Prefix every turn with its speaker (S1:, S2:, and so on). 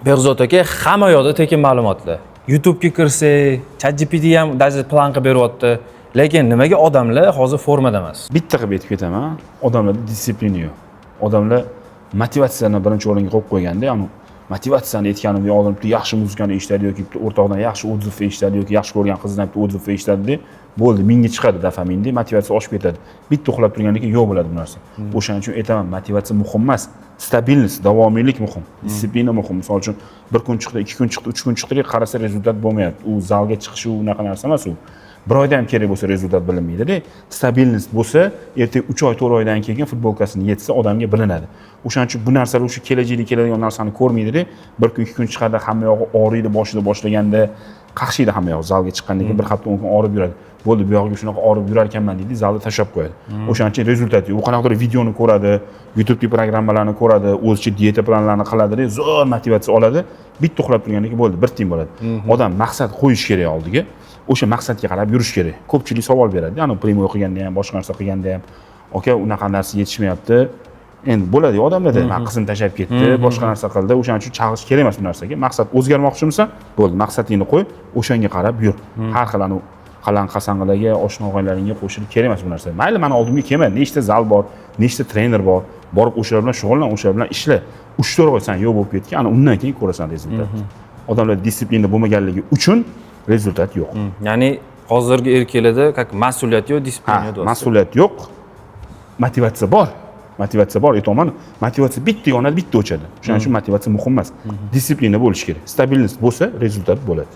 S1: Behzod aka, hamma yoqda tekin ma'lumotlar. YouTube'ga kirsak, ChatGPT ham даже plan qilib beryapti. Lekin nimaga odamlar hozir formada emas?
S2: Bitta qilib aytib ketaman: odamlarda дисциплина yo'q. Odamlar motivatsiyani birinchi o'ringa qo'yib qo'yganda, ya'ni motivatsiyani aytganimda, oldin bitta yaxshi muzikani eshitadi yoki bitta o'rtog'dan yaxshi отзыв eshitadi yoki yaxshi ko'rgan qizdan bitta отзыв eshitadida, bo'ldi, mingga chiqadi dofaminda, motivatsiya oshib ketadi. Bitta uxlab turgandan keyin yo'q bo'ladi bu narsa. O'shaning uchun aytaman, motivatsiya muhim emas, стабильность, davomiylik muhim, дисциплина muhim. Misol uchun, bir kun chiqdi, 2 kun chiqdi, 3 kun chiqdi, qarasa, результат bo'lmayapti. U zalga chiqishi, u unaqa narsa emas, u bir oyda ham kerak bo'lsa, результат bilinmaydida. Стабильность bo'lsa, ertaga 3 oy, 4 oydan keyin futbolkasini yechsa, odamga bilinadi. O'shaning uchun bu narsalar o'sha kelajakda keladigan narsani ko'rmaydida. Bir kun, 2 kun chiqadi, hamma yog'i og'riydi. Boshida boshlaganda qaqshaydi hamma yog'i. Zalga chiqqandan keyin bir hafta, 10 kun og'rib yuradi. Bo'ldi, bu yog'iga shunaqa og'rib yurar ekanman deydi, zalda tashlab qo'yadi. O'shaning uchun результат yo'q. U qanaqadir videoni ko'radi, YouTubedagi programmalarni ko'radi, o'zicha dieta planlarini qiladida, zo'r motivatsiya oladi. Bitta uxlab turgandan keyin bo'ldi, bir tiyin bo'ladi. Odam maqsad qo'yish kerak oldiga, o'sha maqsadga qarab yurish kerak. Ko'pchilik savol beradi, ya'ni прямой qilganda ham, boshqa narsa qilganda ham: "Aka, unaqa narsa yetishmayapti". Endi bo'ladi odamlarda, man qizim tashlab ketdi, boshqa narsa qildi. O'shaning uchun chalg'ish kerak emas bu narsaga. Maqsad, o'zgarmoqchimisan, bo'ldi, maqsadingni qo'y, o'shanga qarab yur. Har xil anavi qalan qasang'ilarga, oshna og'aylaringga qo'shilib kerak emas bu narsa. Mayli, mani oldimga kelma, nechta zal bor, nechta trener bor, borib o'shalar bilan shug'ullan, o'shalar bilan ishla. 3-4 oy san yo'q bo'lib ketgan, ana undan keyin ko'rasan результат. Odamlar дисциплина bo'lmaganligi uchun результат yo'q.
S1: Ya'ni hozirgi erkaklarda как mas'uliyat yo'q,
S2: Ha.
S1: дисциплина yo'q.
S2: Mas'uliyat yo'q, motivatsiya bor. Motivatsiya bor, aytyapman, motivatsiya bitta yonadi, bitta o'chadi. O'shaning uchun motivatsiya muhim emas, дисциплина bo'lishi kerak. Стабильность bo'lsa, результат bo'ladi.